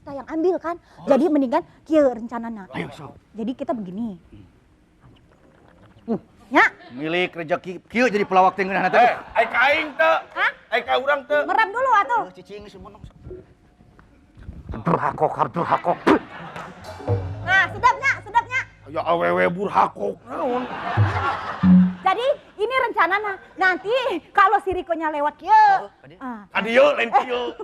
kita yang ambil kan. Jadi mendingan kieu rencanana. Ayo sok. Jadi kita begini. Ya. Milik rezeki kieu jadi pelawak teh ngeunahna teh. Eh, ai ka aing teu. Hah? Ai ka urang teu. Ngerem dulu atuh. Cicing geus monong. Durhakok, durhakok. Nah, sedapnya, sedapnya. Ya awewe burhakok naon. Jadi ini rencanana. Nanti kalau si Rikonya lewat kieu. Ah. Ka dieu lain kieu.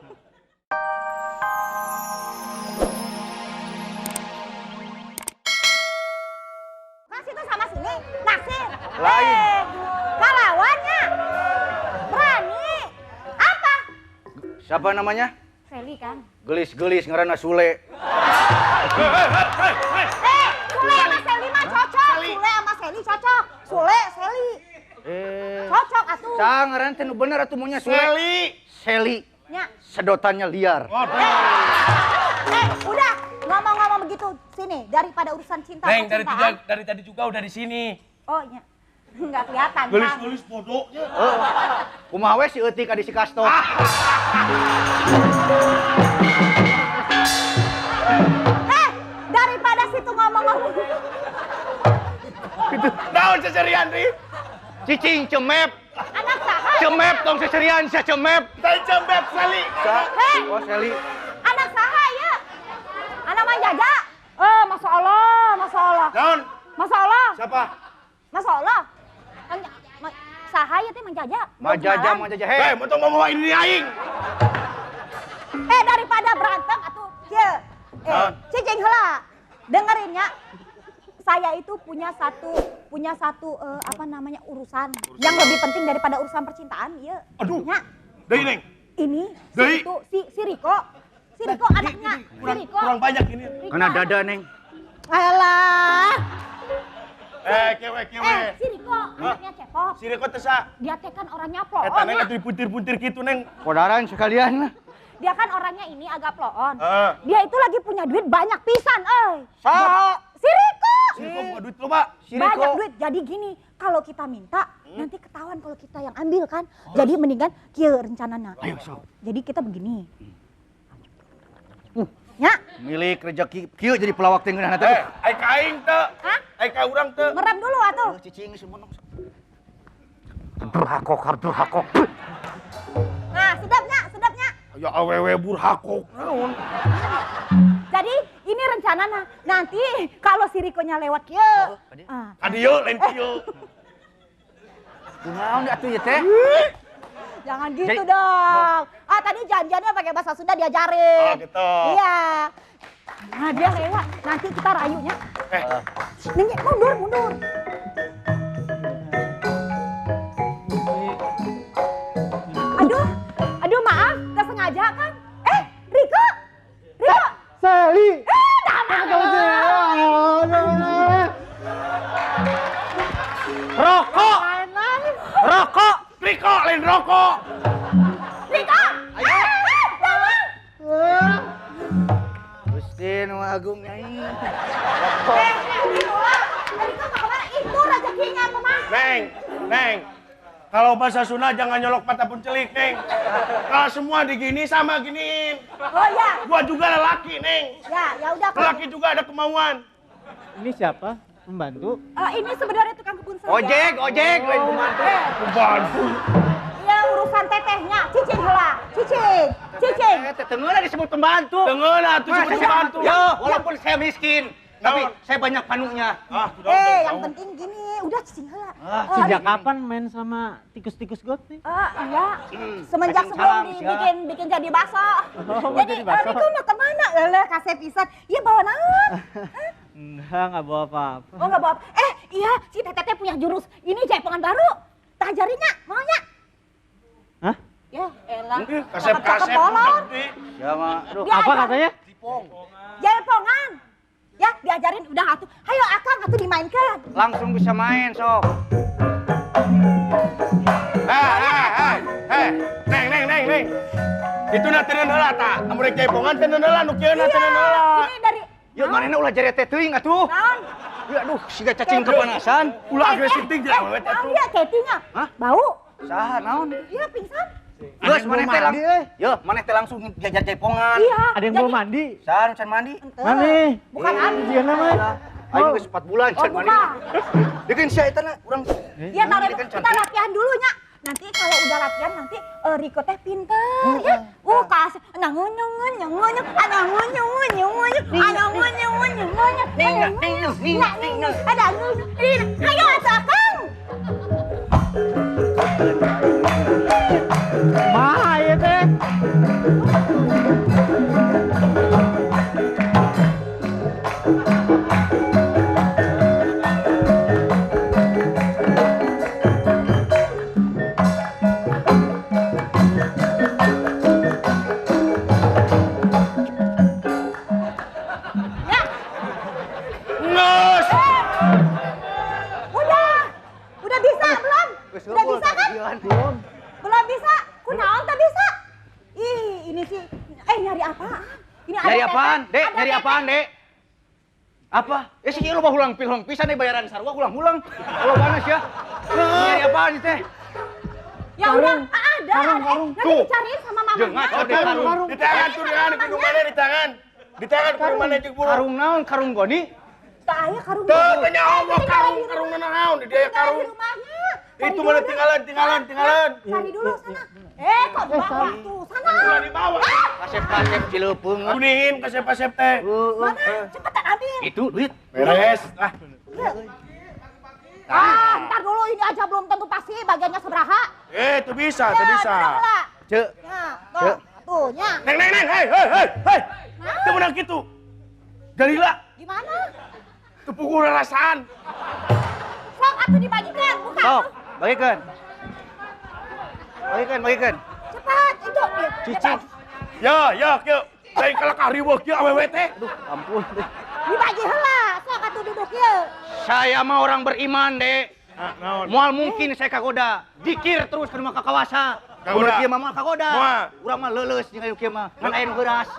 Kan situ sama sini, naksir. Lain. Kalawannya. Berani. Apa? Siapa namanya? Seli kan. Gelis-gelis ngaranna Sule. Eh, Sule sama Seli mah cocok. Sule sama Seli cocok. Sule, Seli. Cocok atuh. Sah ngaran teh nu bener atuh maunya Sule. Seli. Seli. Nya. Sedotannya liar. Waduh. Udah ngomong-ngomong begitu sini daripada urusan cinta. Neng, dari tadi juga udah di sini. Oh iya. Enggak kelihatan. Gelis-gelis bodohnya. Kumaha we si eutik adi si Kasto. Daripada situ ngomong-ngomong. Itu naon seserian ri? Cicing cemep. Anak saha? Cemep tong seserian sia cemep. Teh cemep Seli. Hei. Oh Seli. Anak saha ya? Anak Mang Jaja. Masya Allah, Masya Allah. Naon? Masya Allah. Siapa? Masya Allah. Saha ya teh Mang Jaja? Mang Jaja, Mang Jaja. Hei, mau tong ngomong ini aing. Daripada berantem atuh kieu. Cicing heula. Dengerin ya. Saya itu punya satu apa namanya urusan yang lebih penting daripada urusan percintaan, ya. Aduh. Nya. Deui, Neng. Ini si itu si Riko. Si Riko anaknya. Si Riko. Kurang banyak ini. Kena dada, Neng. Alah. Kewe, kewe. Si Riko anaknya Cepot. Si Riko teh sa. Dia teh kan orangnya ploon. Eta Neng atuh dipuntir-puntir kitu, Neng. Kodaran sekalian lah. Dia kan orangnya ini agak ploon. Dia itu lagi punya duit banyak pisan, euy. Saha? Si Riko. Si Riko buka duit lo, Pak. Si Riko. Banyak duit. Jadi gini, kalau kita minta, nanti ketahuan kalau kita yang ambil kan. Jadi mendingan kieu rencanana. Ayo sok. Jadi kita begini. Ya. Milik rezeki kieu jadi pelawak teh ngeunahna teh. Ai ka aing teu. Hah? Ai ka urang teu. Ngerem dulu atuh. Cicing geus monong. Durhakok, durhakok. Nah, sedapnya, sedapnya. Ya awewe burhakok naon. Jadi ini rencanana. Nanti kalau si Rikonya lewat kieu. Ka dieu lain kieu. Kunaon atuh ieu teh? Jangan gitu dong. Ah, tadi janjiannya pakai bahasa Sunda diajarin. Oh, gitu. Iya. Nah, dia lewat. Nanti kita rayunya. Nih, mundur, mundur. Aduh, aduh maaf, gak sengaja kan? Riko! Riko! Seli! Rokok! Rokok! Riko, lain rokok! Riko! Ayo! Gusti nu agung nyai. Riko mau kemana? Itu rezekinya, Mama. Neng, Neng. Kalau bahasa Sunda jangan nyolok patah pun celik, Neng. Kalau semua digini sama giniin. Oh ya. Gua juga lelaki, Neng. Ya, ya udah. Lelaki juga ada kemauan. Ini siapa? Pembantu? Ini sebenarnya tukang kebun saya. Ojek, ojek, lain pembantu. Pembantu. Iya, urusan tetehnya. Cicing heula, cicing, cicing. Tengeuna disebut pembantu. Tengeuna atuh disebut pembantu. Ya, walaupun saya miskin, tapi saya banyak panunya. Yang penting gini, udah cicing heula. Sejak kapan main sama tikus-tikus got nih? Iya, semenjak sebelum dibikin jadi bakso. Jadi, Riko mau kemana? Lelah, kasih pisan. Iya, bawa naon? Enggak bawa apa-apa. Oh, enggak bawa apa. Iya, si teteh punya jurus. Ini jaipongan baru. Tak ajarinnya, maunya? Hah? Ya, elah. Kasep-kasep. Ya, Ma. Aduh. Apa katanya? Jaipongan. Ya, diajarin udah atuh. Hayo akang atuh dimainkan. Langsung bisa main, sok. Hei, Neng, neng, neng, neng. Itu na teuneun heula ta. Amun rek jaipongan teuneun heula nu kieu na teuneun heula. Ini dari Yuk, manehna ulah jari teh teuing atuh. Naon? Ya aduh, siga cacing kepanasan. Ulah agresif ting jeung awewe teh atuh. Naon dia ketingnya? Hah? Bau. Saha naon? Iya, pingsan. Geus maneh teh lang. Yo, maneh teh langsung jajar jaipongan. Iya. Ada yang belum mandi? San, can mandi. Mana? Bukan abi. Iya nama. Ayo geus 4 bulan can mandi. Dikeun sia eta na urang. Iya, taruh kita latihan dulu nya. Nanti kalau udah latihan nanti Riko teh pinter ya. Kasih nangun nangun nangun nangun nangun nangun nangun nangun nangun ada ayo atuh Akang. Bahaya teh. Ya. Nges. Udah bisa belum? Udah bisa kan? Belum. Belum bisa. Kunaon tak bisa? Ih, ini sih nyari apaan? Ini ada nyari apaan, Dek? Nyari apaan, Dek? Apa? Ya sih lu mah hulang pilong pisan nih bayaran sarua hulang-hulang. Kalau panas ya. Nyari apaan sih teh? Ya udah, ada. Nanti dicariin sama mamanya. Karung. Di tangan tuh, di tangan, kudu mana di tangan. Di tangan kudu mana jeung buru. Karung naon? Karung goni? Teu aya karung. Teu tanya Allah karung, karung naon di dia karung. Itu mana tinggalan. Cari dulu sana. Kok dibawa tuh? Sana. Ulah dibawa. Kasep-kasep cileupeung. Kunihin kasep-kasep teh. Mana? Cepetan ambil. Itu duit. Beres lah. Ah, ntar dulu ini aja belum tentu pasti bagiannya seberapa. Itu bisa, itu bisa. Cek. Tuh, tuh nya. Neng, neng, neng, hei, hei, hei, hei. Itu menang gitu. Galila. Gimana? Tepung rasaan. Sok atuh dibagikan, buka. Sok, bagikan. Bagikan, bagikan. Cepat, itu. Cicit. Ya, ya, kieu. Lain kalakah riweuh kieu awewe teh. Aduh, ampun. Dibagi heula, sok atuh duduk kieu. Saya mah orang beriman, Dek. Naon? Moal mungkin saya kagoda. Dikir terus ke rumah kakawasa. Kagoda. Kieu mah moal kagoda. Moal. Urang mah leuleus jeung kieu mah. Ngan aya nu heuras.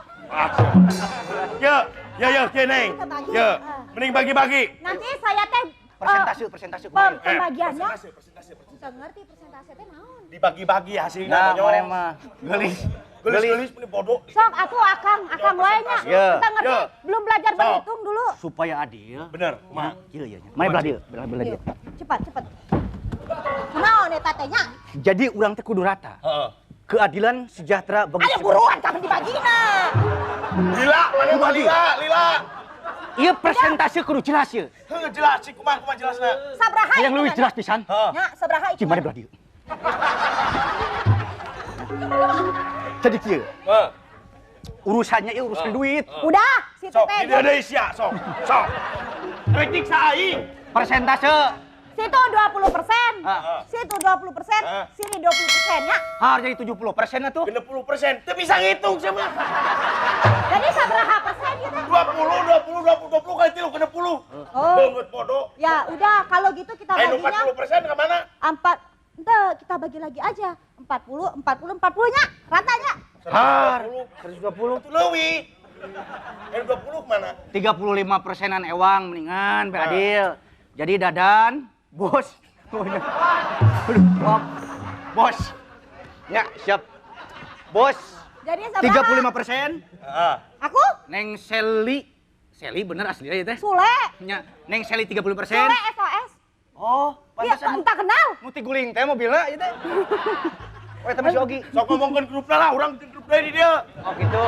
Ya, ya, ya, kieu Neng. Ya, mending bagi-bagi. Nanti saya teh persentase pembagiannya. Persentase. Bisa ngerti persentase teh naon? Dibagi-bagi hasilnya. Nah, mana mah. Geulis. Gelis meni bodoh. Sok atuh akang wae nya. Kita ngerti belum belajar berhitung dulu. Supaya adil. Bener, kumaha? Kieu ieu nya. Mari belah dieu, belah dieu. Cepat, cepat. Kunaon eta teh nya? Jadi urang teh kudu rata. Heeh. Keadilan sejahtera bagi. Ayo buruan kapan dibagina. Lila, mana mah lila, lila. Ieu persentase kudu jelas ieu. Heuh jelas sih kumaha kumaha jelasna. Sabaraha? Yang leuwih jelas pisan. Nya, sabaraha itu? Cing mari belah dieu. Jadi kieu. Urusannya ieu urusan duit. Udah, situ teh. Sok, di Indonesia sok. Sok. Rek nyiksa aing. Persentase situ 20%, situ 20%, sini 20% ya. Harus jadi 70% atuh. 60%, teu bisa ngitung sama. Jadi sabaraha persen gitu? 20, 20, 20, 20 kali 3 60. Oh. Banget bodoh. Ya udah, kalau gitu kita baginya 40% ke mana? 4, ente kita bagi lagi aja. 40, 40, 40 nya, ratanya. Har, 120. Itu leuwih. 20 kemana? 35%-an ewang mendingan, be adil. Jadi Dadan, bos. Aduh, maaf. Bos. Ya, siap. Bos. Jadi sabaraha? 35%. Aku? Neng Seli. Seli bener aslinya ya teh? Sule. Ya, Neng Seli 30%. Sule SOS. Oh, pantesan. Iya, tak kenal. Muti guling teh mobilnya ieu teh. Oh, eta mah si Ogi. Sok ngomongkeun grupna lah, urang bikin grup deui di dieu. Oh, gitu.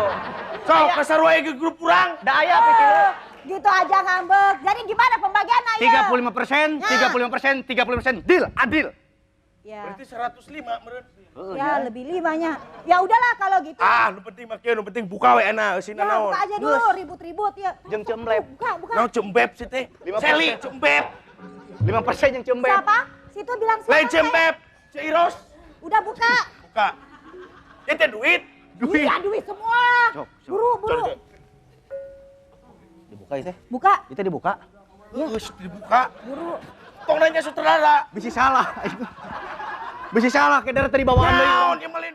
Sok kasarua ge grup urang. Da aya pikieu. Gitu aja ngambek. Jadi gimana pembagiannya ya? 35%, 35%, 35%. Deal, adil. Ya. Berarti 105 meureun. Ya, lebih limanya. Ya udahlah kalau gitu. Ah, nu penting mah kieu, nu penting buka we enak eusina naon. Ya, buka aja dulu ribut-ribut ya. Jeung cemlep. Buka, buka. Naon cembeb sih teh? Seli cembeb. 5% yang cembeb. Siapa? Situ bilang siapa? Lain cembeb, Ceiros. Udah buka. Buka. Ya teh duit. Duit. Iya, duit semua. Sok, sok. Buru, buru. Dibuka ya teh? Buka. Itu dibuka. Ya. Dibuka. Buru. Tong nanya sutradara. Bisi salah. Bisi salah, kayak dari tadi bawaan deui. Naon ieu melin.